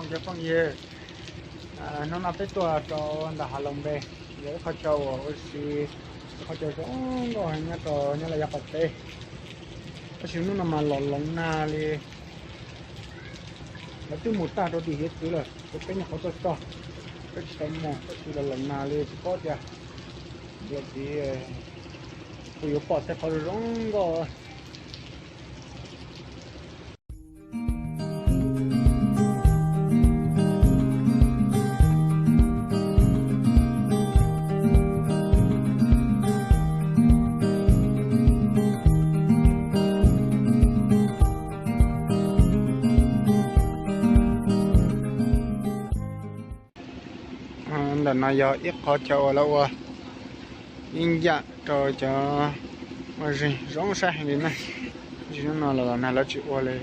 Cov phooj ywg, hnub no peb tuaj rau ntawm Hav Loos Npe, yog ib qhov chaw uas ua si, ib qhov chaw zoo nkauj heev nyob rau Nyab Laj yav qaum teb. Tab sis hnub no mas los loos nag li, lawv twb mus tag rau tim hiav txwv lawm, ces peb nyuam qhuav tuaj txog, peb tsis tau mus, tab sis los loos nag li tsis paub tias los tid puas yuav pom tej qhov zoo nkauj. Ntawm no yog ib qhov chaw uas lawv ua ib yam rau cov ua zeeg zoo saib heev li na. Tab sis hnub no los nag lawv tsis ua li.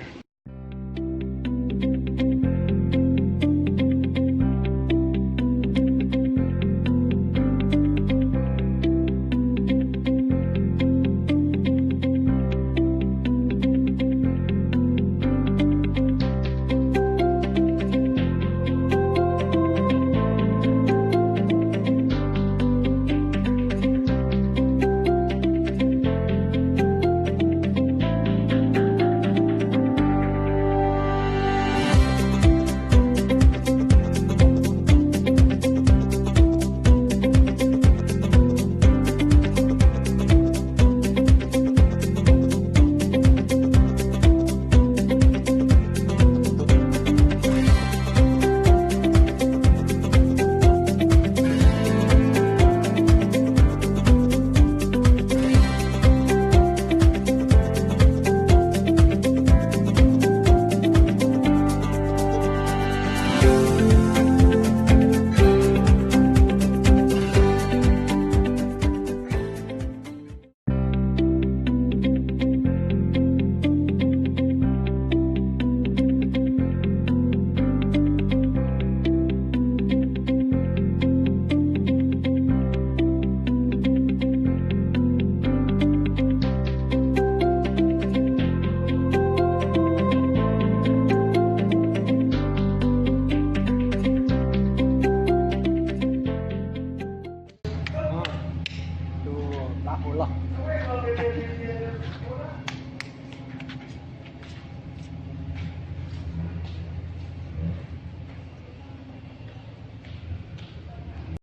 Tus pab hu loj.